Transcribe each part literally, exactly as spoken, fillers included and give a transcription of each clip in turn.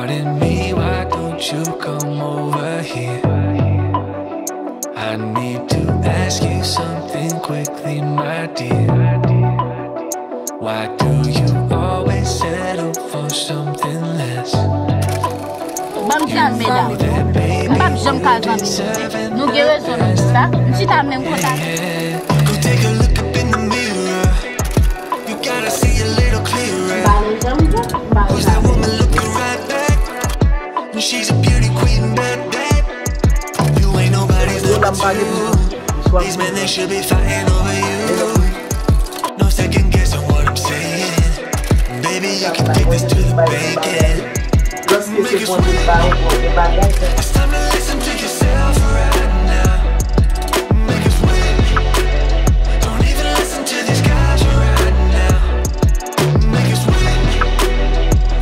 Telling me, why don't you come over here? I need to ask you something quickly, my dear. Why do you always settle for something less? Ban m kalme, dam. M p ap janm ka zanmi nou. Nou gen rezon nan tout sa. M chita menm konsa. Go take a look up in the mirror. You gotta see a little clearer. Who's that woman looking right back? She's a beauty queen, bad, bad. You ain't nobody's number two. These men, they should be fighting over you. No second guessing what I'm saying. Baby, you can take this to the bank, yeah. Make it swing. It's time to listen to yourself right now. Make it swing. Don't even listen to these guys right now. Make it swing.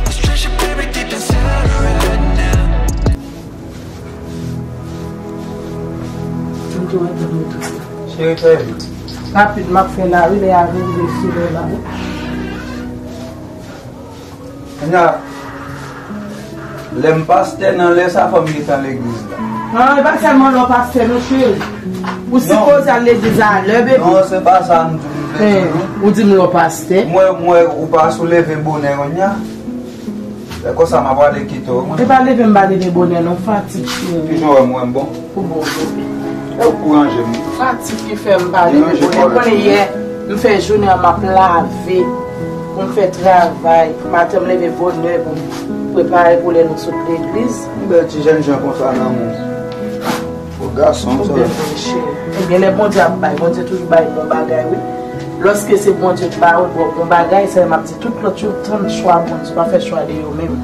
Let's trash your baby deep inside right now. Cheri, fè vit. Rapid, m ap fè la, wi, lè a vin, m vin file la, wi. Kounye a, lè m pastè nan lè sa, fò m gentan legliz la. Non, e pa sèlman lè w pastè, non, cheri. Ou sipoze al legliz a lè, baby. Non, se pa sa m di w, m vle di w, non. Ou di m lè w pastè. Mwen, mwen, ou pa sou leve bonè kounye a. Lè konsa, m ap prale kite w, mwen. E pa leve m pa leve bonè, non, fatig, cheri. Kijan w wè m, wè m bon? Ou bon, bebe. E ou pou ranje m. Fatig ki fè m pa leve bonè. Ou konnen yè, m fè jounen an m ap lave, pou m fè travay. Maten m leve bonè pou m prepare pou lè nou sot legliz. Yon bèl ti jènjan konsa nan men w. Bon, gason sa. Ebyen, lè Bondye ap bay, Bondye toujou bay bon bagay, wi. Lòske se Bondye k ba ou bon, bon bagay, sa m ap di, tout lòt yo tann chwa Bondye, pa fè chwa de yo menm.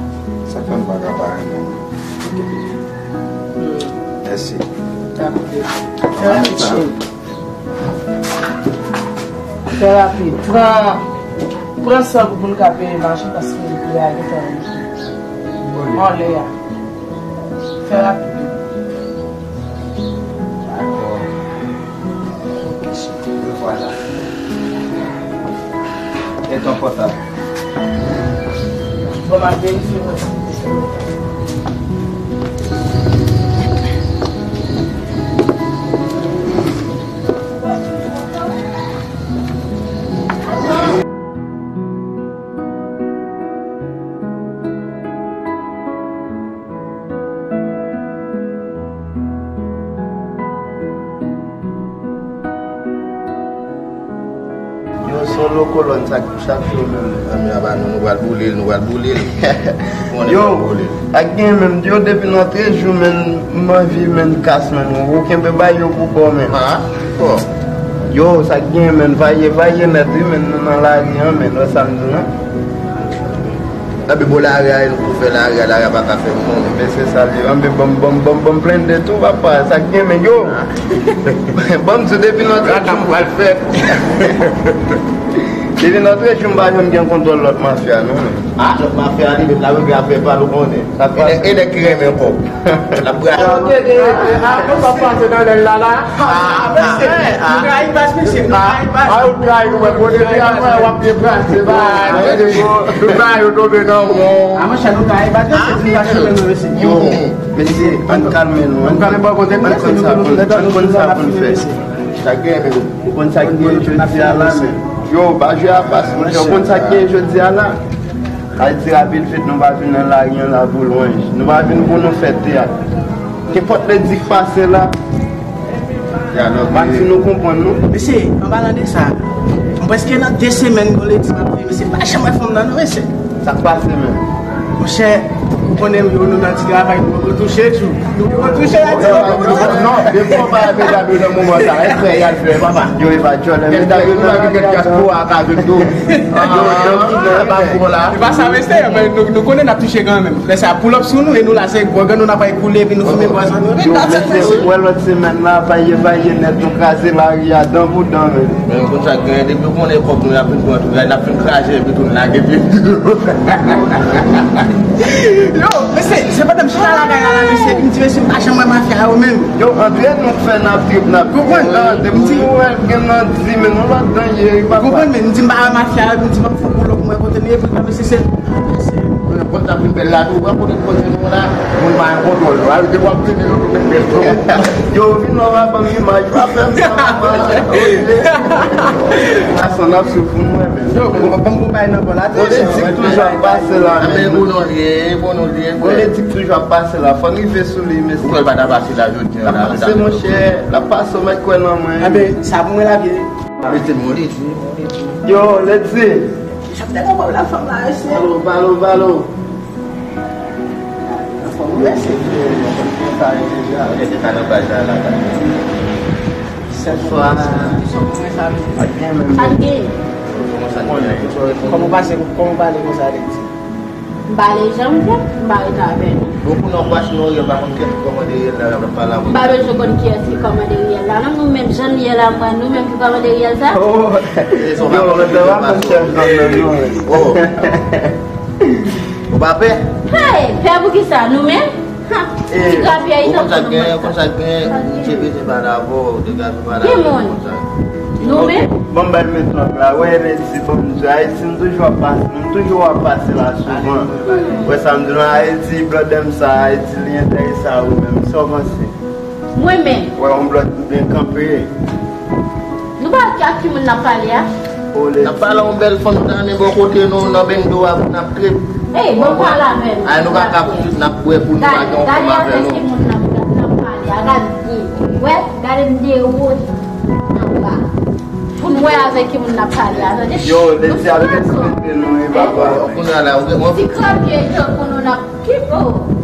Sa k fè m pa ka pa renmen w. Mèsi. Dakò. Fè rapid, cheri. Fè rapid. Pran, pran san pou nou ka peye machin, paske lè a gentan rive. Anlè a. Fè rapid. Dakò. Ok, cheri. Revoilà. E ton pòtab? Bon, m ap verifye mwen si li te. Yo, se yon lo kolòn sa k chak jou menm. Zanmi a pa nou, nou pral boule l, nou pral boule l. Ou konnen yo, nou boule l. Sa k gen menm, yo, depi nan trèz jou menm, m anvi menm kas menm, ou kenbe bay yo pou kò menm. Ah, bon. Yo, sa k gen menm, vaye, vaye nèt, wi, menm nou nan lari an, menm, wè sa m di w lan. Anben bon lari a, e nou pou fè lari a, lari a pa ka fè moun. Men se sa l ye. Anben ban m, ban m, ban m, ban m plende tou, papa. Sa k gen, men yo. Ban m di w, depi nan trèz jou m pral fè. Depi nan trèz jou m pa janm gen kontwòl lòt mafya, non, men. Ah, lòt mafya li menm, la regle afè pa l, ou konnen. E nèg, e nèg ki renmen kòb. L ap brase. Ok, ok, ok. Ah, nou pa pase nan lèl la, la. Ah, mesye, nou trayi baz, mesye, nou trayi baz. Ah, ou trayi nou, mwen, bon, depi apre, w ap deplase, ba, nou ba yo tonbe nan won. Ah, monchè, nou trayi baz, mesye, nou pa chonje, non, mesye. Yo, mesye, ann kalme nou, ann konn sa pou n, ann konn sa pou n fè. Chak gen, ou konn sa k gen jodi a la, men. Yo, pa jwe a pas, monchè, ou konn sa k gen jodi a la. Sa vle di rapid vit, nou pa vin nan lari an la pou lwanj. Nou pa vin pou nou fè teyat. Kenpòt lè di k pase la, pa si nou konprann, non. Mesye, an palan de sa, m prèske nan de semèn, bon, lè di m ap fè, mesye, pa janm wè fanm nan, non, mesye. Sa k pase menm? Monchè, ou konnen yo, nou nan ti travay, nou poko touche, tjou. Nou poko touche la, ti. Non, non, depi w pa remet W nan moman sa, èske y al fè, papa? Yo, e pa djòl, men ta yo nan lari a, diaspora a ka vin tou. Yo, nan ki nan pa bon la. E pa sa, mesye, men nou, nou konnen n ap touche kanmenm. Lè sa, pull up sou nou, e nou la, se bwògè nou, n ap al koule, epi nou fimen bwògè nou. Yo, mesye, ou wè lòt semèn la, vaye, vaye nèt, nou kraze lari a, dan pou dan, men. Men, konn sa k genyen, depi w konnen kòb nou, y ap vin pran tou, y ap vin kraze, epi tou, n lage pye. Yo, mesye, se pandan m chita lakay la, la, mesye, epi m di, mesye, m pa janm wè mafya yo menm. Yo, antre nou k fè n ap trip, n ap trip. Konprann? Depi m di, nou wè l gen nan di, men nou lòt dan ye, papa. Konprann, men m di, m pa wè mafya yo, epi m di, m ap fè yon boulòk, mwen kote nou ye, epi mesye, se Sa vin bèl la tou, w ap konnen kote nou la, moun pa gen kontwòl nou. Al gen w ap vini nou tou met bèl tou. Yo, vin non, w ap ban m imaj, w ap fè m sa, man. Asan n ap soufri, nou, men. Yo, bon, bon, bon, bay nan bò la, politik toujou ap pase la, men. Bon, nou liye, bon, nou liye, bon. Politik toujou ap pase la, fò n rive sou li, mesye. Ou kwè l pa ta pase la jodi a la? L ap pase, monchè, l ap pase, w mèt kwè nan mwen. Anben, sa pou mwen la, vye. Mete mwen, li di, mwen, li di. Yo, Leti. Sa te konprann la fanm la, mesye. Balo, balo, balo. Fanm ou, mesye. Sa rete deja. Rete ka nan paj la, la, la. Sèl fwa. Sa gen. Kòman w pase, kòman w pale konsa, Leti? M pa le janm fè, m pa rete avè nou. Bon, pou nou pase nou, yo pa konn kèt kòman de riyèl la, l ap pale avè w. M pa bezwen konn kiyès ki kòman de riyèl la, non, nou menm jan n ye la, mwen, nou menm ki kòman de riyèl sa. Oh. Yo, mwen te pa konn chèf gang nan, non. Oh. Ou pa pè? Hey, pè pou ki sa, nou menm? Ha, ti grapyè, ou konn sa k genyen, konn sa k genyen, ou te bezwen pale avè w, ou te ka pale avè w konsa. Ki moun? Nou menm? Bon, bay men twòp la. Wè, Leti, bon, m di, Ayiti, m toujou ap pase, m toujou ap pase la souvan. Wè, sa m di la, Ayiti, blòdè m sa, Ayiti, li enterese a ou menm. Sa w panse? Mwen menm. Wè, yon blòd byen kanpe. Nou pa wè ak ki moun n ap pale a? N ap pale a yon bèl fanm, nou ta renmen bò kote nou, nan bendo a, pou n ap trip. Ey, bon, pale avè nou. Ay, nou pa ka fouti, n ap bwè pou nou pa gen yon fanm avè nou. Gade avèk ki moun n ap, n ap pale a, gade byen. Wè, gade m de wo anba. Pou n wè avèk ki moun n ap pale a, tande. Yo, Leti ap respekte nou, wi, papa. Kounye a la, ou gen, ti krapye, tankou nou n ap Ki po?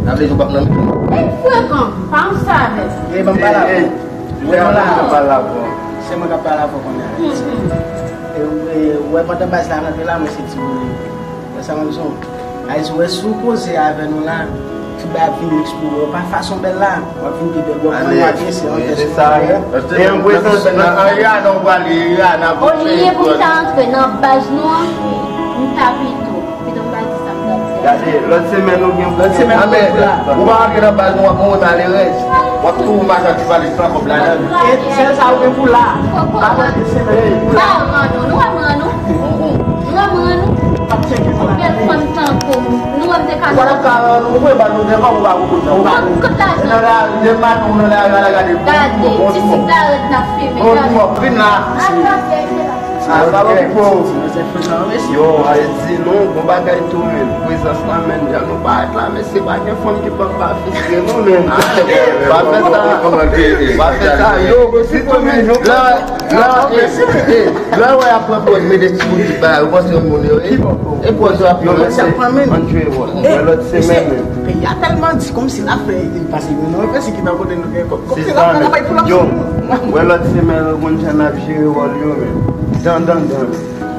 Sa vle di w p ap nan mitan? Ey, frekan, pa yon savèt. Ey, ban m pale avè w. Ey, ey, ban m pale avè w. Se mwen k ap pale avè w kounye a. E, e, ou wè pandan baz la rantre la, mwen se ti boul. Wè sa mwen di w? Ayiti, wè si w poze avè nou la, tout bagay ap vin eksplore. Pa fason bèl la, w ap vin pi bèl. W ap pran yon apresye an tèt. E an prezans nan Ariana, ou prale Ariana. Olye pou m ta antre nan baz nou an, m ta pito. Gade, lòt semèn ou gen pou lòt semèn ou gen pou la. Ou pa rantre nan baz nou, w ap mouri malerèz. W ap tou machan ti pale san kòb ladan l. E sèl sa ou gen pou la. Pa pran de semèn ou gen pou la. Nou renmen nou. Nou renmen nou. Ou bèl fanm tankou m. Nou wè m te ka. Ou pa t ap ka rann nou, ou pa rann nou devan, ou pa rann nou. Kot lajan? Nan la, de maten, ou nan la, la, la, gade. Gade, ti sigarèt n ap fimen. Bon, bon, vin la. Ah, sa va pou. Yo, Ayiti, non, bon bagay tou, men. Prezans la, men, jan nou parèt la, men se pa gen fanm ki pa, pa fistre, non, men. Pa fè sa. Pa fè sa. Yo, si tou, men, yo. La, la, eh, eh, la, wè, ap pran pòz, mete ti boutik ba, yo panse yon moun, yo, eh. E pòz yo ap pran, men. Ann jwe wòl. Wè, lòt semèn, men. Peyi a tèlman di, kòmsi l ap fè, li pase, nou, non, fè si ki nan kote nou gen kòb. Kòmsi l ap fè travay pou l ap yo. Wè, lòt semèn, nou konn jan n ap jere wòl yo, men. Dan, dan, dan.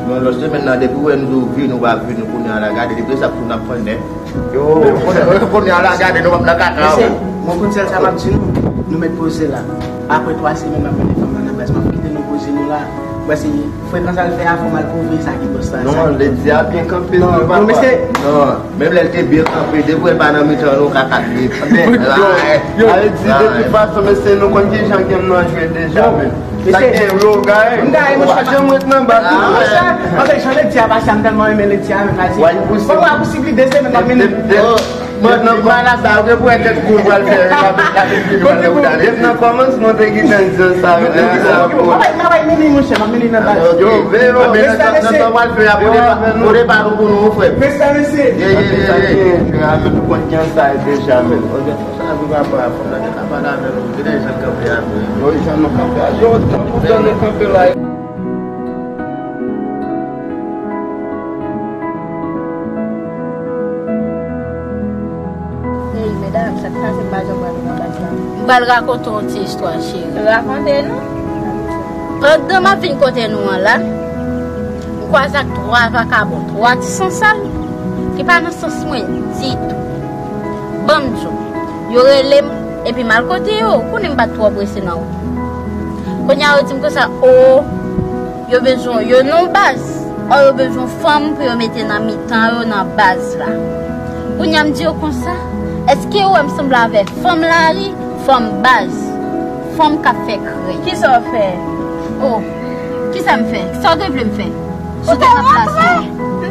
Bon, lòt semèn nan, depi w wè nou vin, nou pa vin, nou kounye a la, gade, depi sa pou n ap pran nèg. Yo. Kounye a la, gade, nou p ap nan kaka. Mesye, mwen konn sèl sa m ap di nou, nou mèt poze la. Apre twa semèn, m ap mennen fanm nan nan baz, m ap kite nou poze nou la. Mwen se frekans al fè a, fò m al pwouve sa ki bòs la. Non, Leti a byen kanpe, non, papa. Non, mesye. Non, menm lè l te byen kanpe, depi w wè l pa nan mitan nou, kaka l ye. Yo, yo, ale di, de tout fason, mesye, nou konn ki jan game nan jwe deja, men. Sa gen yo gaye. M gaye, monchè. Ou pa janm ret nan baz, non, monchè. Anben, jan Leti a pase a, m tèlman renmen Leti a, menm la di. Fò m wè pou sipli de semèn, m ap mennen. Mwen nan malad la, ou gen pou wè tèt kou pral fè, depi nan kòmansman te gentan di sa, men depi sa. M ap bay, m ap bay mennen, monchè, m ap mennen nan baz. Yo, veye, yo, men nan sa pral fè a, pote pa nou pou nou, frè. Mesye, mesye. Ye, ye, ye, ye. Sa vin papa, fò m nan te ka pale avè nou, genlè jan kanpe a. Yo, jan nou kanpe a, yo, tankou jan nou kanpe la. Ey, medam, sa k pase, m pa janm wè nou nan baz la. M pral rakonte w yon ti istwa, cheri. Rakonte nou. Pandan m ap vin kote nou an la, m kwaze ak twa vakabon, twa ti sansal, ki pa nan sans mwen ditou. Ban m di w, yo rele m, epi m al kote yo, ou konnen m pa t twò prese nan wout. Kounye a, yo di m konsa, o, yo bezwen, yo nan baz, o, yo bezwen fanm pou yo mete nan mitan yo nan baz la. Kounye a, m di yo konsa, èske yo wè m sanble avèk fanm lari, fanm baz, fanm k ap fè krenn? Kisa w fè? O, kisa m fè? Kisa w te vle m fè? Si w te nan plas mwen.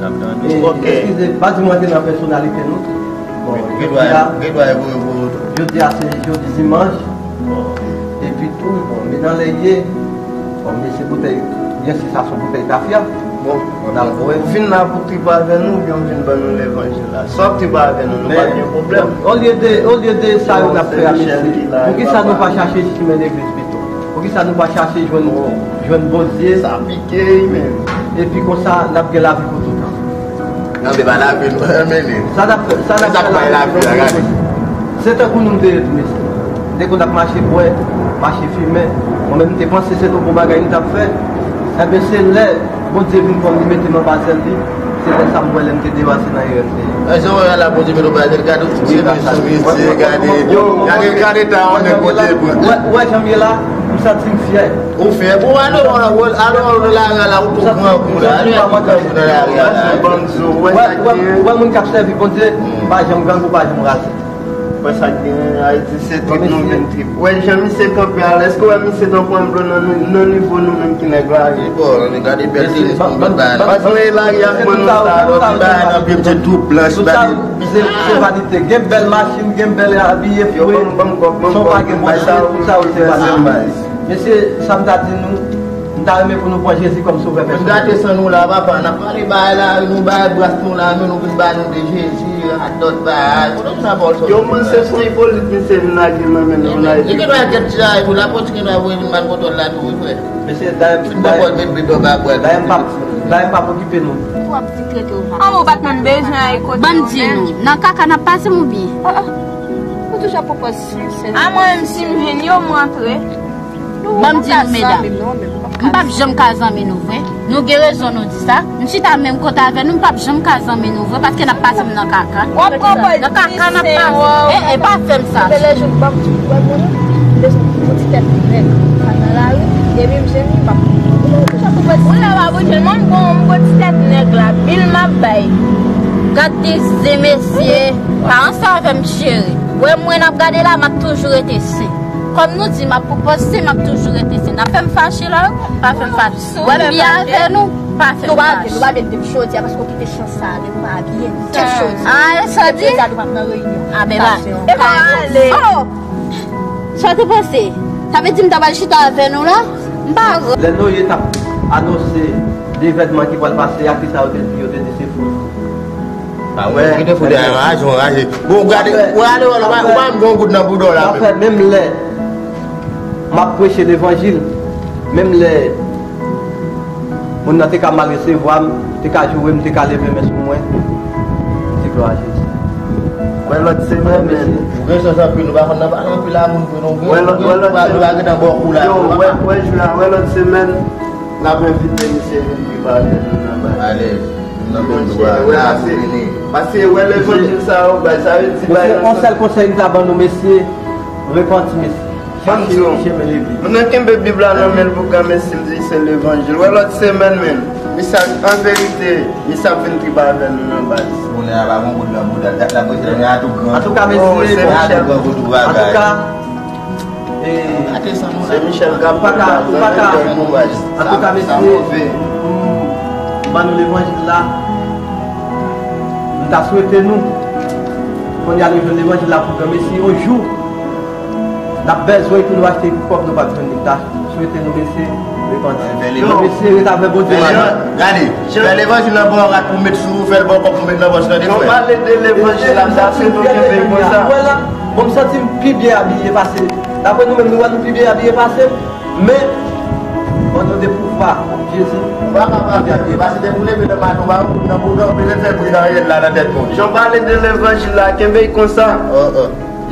N ap tande. E, Ok. Eskize, pa di m rantre nan pèsonalite nou. Bon, Gen jodi dwa, a, gen dwa evoye pou ou tou. Jodi a se jodi dimanch. Bon. Epi tou, bon, men nan lè ye, bon, men se boutèy, byen si sa se yon boutèy tafya. Bon, n ap bwè. Ou vin la pou tripe avè nou oubyen ou vin ban nou levanjil la? Si w ap tripe avè nou, nou pa gen pwoblèm. Olye de, olye de sa yo n ap fè a, mesye, poukisa nou pa chache chimen legliz pito? Poukisa nou pa chache jwenn, jwenn Bondye? Sa pike wi menm. Epi konsa, n ap gen lavi pou toutan. Nan, se pa lavi nou renmen li. Sa n ap fè, sa n ap fè la, se tankou nou te ye tou, mesye. N te konn ap mache bwè, mache fimen. Mwen menm, m te panse se t on bon bagay m t ap fè. Enben, se lè Bondye vin pran m, li mete m anba zèl li. Se lè sa m wè lè m te depase nan erè m te ye. E, jan w wè la, Bondye mete w anba zèl, gade w ti mesye, mesye, gade, gade, gade ta yon nèg Bondye pran. Ou wè, ou wè jan m ye la, m santi m fyè. Ou fyè. Bon, alò, alò, alò, lari a la, ou tou grangou la. Alò, ou tou grangou nan lari a la. Ou wè, ou wè, ou wè moun k ap sèvi Bondye, pa janm grangou, pa janm raze. Wè sa k genyen, Ayiti, se trip nou vin trip. Wè jan misye kanpe a la, èske w wè misye t an pran dlo nan, nan nivo nou menm ki nèg lari? Bon, gade bèl tenis, bon, bèl bagay. Paske lari a pran nou sa, alò, ti bagay nan pye m se tou blanch, tout sa, se, se vanite. Gen bèl machin, gen bèl abiye, fre, san pa gen bon cheve, tout sa yo se vanite. Mesye, sa m ta di nou, m ta renmen pou nou pran Jezi kòm sovè pèsonèl. Gade san nou la, papa, n ap pale bagay la, nou bay bras nou la, men nou vin ba nou de Jezi, radòt bagay. Kote nou nan pòl sòti? Yo, man, se fon ipolit, misye vin lage nan men nou la. Li gen dwa gen ti bagay tou, lapòlis gen dwa voye vin ban kontwòl la tou, wi, frè. Mesye, dayè, dayè, dayè m p ap, dayè m p ap okipe nou. An, ou pa t konn bezwen al kote yo menm. Ban m di nou, nan kaka n ap pase m oubyen? Ou toujou ap pran pòz sensè. A mwen menm, si m jwenn yo, m rantre. Ban m di nou, medam, m p ap janm ka zanmi nou vre. Nou gen rezon nou di sa. M chita menm kote avè nou, m p ap janm ka zanmi nou vre, paske n ap pase m nan kaka. W ap pran pòz. Nan kaka n ap pase. E, e, pa fè m sa. Apre lè jou, ban m di w, wè moun, bezwen pou ti tèt nèg. Sa nan lari, depi m jwenn li, m ap pran pòz. Ou la pa bezwen, mwen m gon, m gon ti tèt nèg la, bil m ap bay. Gade zen mesye, pa ansanm avè m cheri. Wè mwen n ap gade la, m ap toujou rete sen. Kòm nou di, m ap pran pòz sen, m ap toujou rete sen. N ap fè m fache la, pa fè m fache. Wè m byen avè nou, pa fè m fache. Nou pa vle, nou pa vle m jodi a, paske w kite chans sa ale, nou pa byen. Kèk chans. A, e sa di? Jodi a, nou p ap nan reyinyon. A, men ba. E pa ale. Oh! Sa w te panse? Sa vle di m ta pral chita avè nou la? M pa vle. Lè Noye t ap anonse de evènman ki pral pase a, kisa yo te di? Yo te di se fout. A, wè, kite fout dèyè, anraje, anraje. Bon, gade, wè, ale, wè, ou pa, ou pa menm gen yon goud nan bouda w la menm. Menm lè m ap preche levanjil, menm lè moun nan te ka mal resevwa m, te ka joure m, te ka leve men sou mwen, se glwa a Jezi. Wè lòt semèn, men. Ou gen chans anpil, nou pa konn nan pale anpil a moun vre non. Wè lòt, wè lòt semèn. Nou pa gen nan bò kou la. Yo, wè, wè jou la, wè lòt semèn. N ap envite misye vin prepare nou nan bagay. Alèz. Nan men nou a, la, vini. Paske wè levanjil sa yo bay, sa vle di bay nan sans. Mesye, yon sèl konsèy m ta ban nou, mesye, repanti, mesye. Chache chemen legliz. Moun nan kenbe Bib la nan men l pou granmesi, m di se levanjil. Wè lòt semèn, men. Mesye, an verite, mesye ap vin tripe avè nou nan baz. Kounye a pa gon goud nan bouda l, dat la preche, men a tou gran. Antouka, mesye, bon, a tou gran goud ou bagay. Antouka, E, se Michel k ap ou pa ka, ou pa ka, antouka, mesye, m, m ban nou levanjil la. M ta swete nou, kounye a nou jwenn levanjil la pou granmesi yon jou. N ap bezwen pou nou achte kòb nou p ap jwenn li. M ta swete nou mesye repanti. Mesye ret avè Bondye madanm. Gade, fè levanjil nan ba w rat pou met sou ou, fè l ba w kòb pou met nan pòch tande frè. Jan w pale de levanjil la, m ta swete w kenbe l konsa. Ou wè la, bon, m santi m pi byen abiye pase. Daprè nou menm, nou wè nou pi byen abiye pase m. Men, o non de pouvwa Jezi. Ou pa ka pa byen abiye pase depi w leve nan maten w pa wè moun nan bouda w bezwen fè pri nan rèl la nan tèt moun. Jan w pale de levanjil la, kenbe l konsa.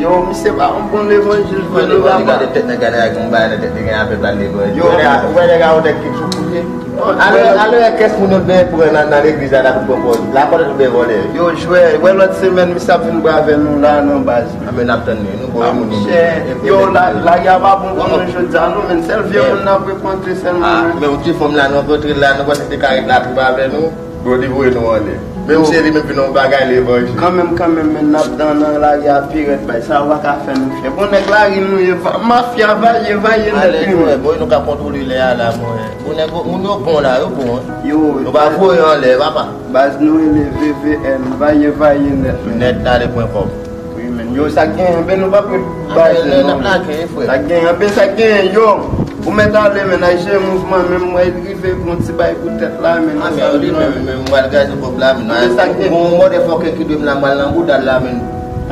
Yo, misye pa yon bon levanjil vre. Levanjil la, gade tèt nèg la, nèg la gen yon bagay nan tèt li, gen apèl la levanjil. Yo, ou wè nèg la yon nèg ki sou kote. Alè, alè kès moun yo byen pran nan, nan legliz la, la pou pran pòz. La konnen nou byen vòlè. Yo, jwè, wè lòt semèn, misye ap vin bwè avè nou la nan baz. A, men n ap tann li, nou bon moun. Yo, la, lari a pa bon pou nou jodi a, non, men sèl vye moun n ap rekontre sèlman. Men yon ti fanm la, nou rankontre l la, nou panse te ka regle la trip avè nou. Bro, li voye nou anlè. Menm si li menm vin yon bagay levanjil. Kanmenm, kanmenm, men n ap dan nan lari a pi rèd, bay sa yo pa ka fè nou fyè. Bon, nèg lari nou ye, va- mafya vaye, vaye nèt wi, men. Bon, nou ka kontwole lè a la, mwen. Bon, nèg, moun yo bon la, yo bon, wi. Yo, nou pa voye anlè, papa. Baz nou rele V V N, vaye, vaye nèt, men. Nèt, ale pran kòb. Wi, men. Yo, sa k genyen, ben nou p ap ret baz nou, non. Sa k genyen, frè. Sa k genyen, ben sa k genyen, yo. Ou mèt ale, men, al jere mouvman, men m wè rive pou yon ti bay pou tèt la, men. A, men li menm, men m pral gaze kòb la, men. Bon, motherfucker ki dwe m la, m pral nan bouda l la, men.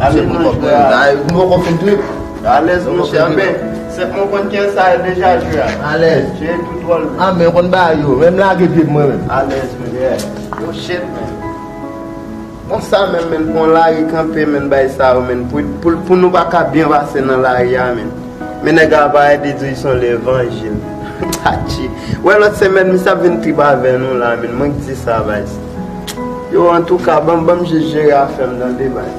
Ale, non, jwè a. Nou poko fin trip. Alèz, monchè, ben, senp mwen konn kijan sa ye deja, jwè a. Alèz. Jere tout wòl, men. A, men, ou konn bagay yo, men m lage pye m mwen menm. Alèz, men. Yo, shit, men. Konsa menm, men, pran lari kanpe, men, bay sa yo, men, pou, pou, pou nou pa ka byen pase nan lari a, men. Men nèg la pa ede di w se yon levanjil. Tachi. Wè lòt semèn, misye ap vin trip avè nou la, men. Mwen k di sa, baz. Yo, antouka, ban, ban m jis jere afè m tande, baz.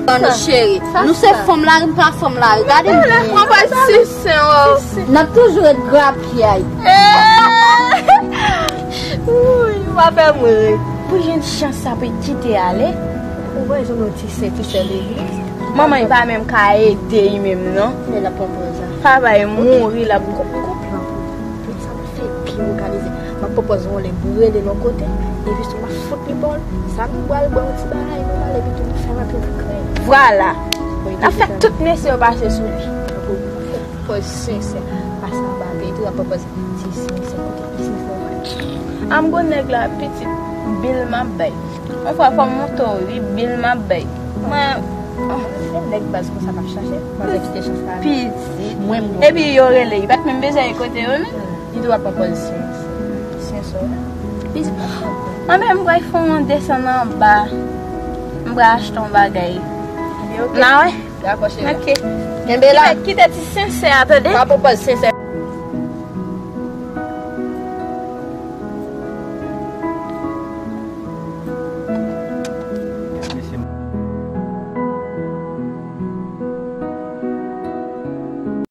Ban nou cheri. Nou se fanm lari, m pa fanm lari. Gade m. Mwen pa sisen, oh. N ap toujou ret grapyay. Wouy, w ap fè m ri. Pou jwenn chans sa pou l kite ale. Ou wè, jwenn yon ti sè, ti sè legliz. Manman, li pa menm ka ede li menm, non. Men l ap pran pòz la. Papa, li mouri, l ap. M konprann. Pou sa m fè pi òganize. M ap pran pòz yon lè m rele l yon kote. Epi sou m ap fout li bòl. Sa nou pral bwè yon ti bagay, nou pral epi tou nou fè anpil krèy. Vwala. N ap fè tout mesye yo pase sou li. Pòz sensè. Pase anba pye tou, ap pran pòz ti sensè kote ti sensè. An m gon nèg la pitit bil m ap bay. Yon fwa fò m monte w wi, bil m ap bay. Mwen, oh. Se nèg baz konsa m ap chache. Mwen te kite chans la. Pitit. Mwen m. Epi yo rele, li pa t menm bezwen kote yo menm. Li tou ap pran pòz sensè. Sensè. Mwen menm m pral fè yon desann anba. M pral achte yon bagay. N a wè. Dakò, cheri. Ok. Kenbe la. Kite, kite ti sensè a, tande? Pa pran pòz sensè.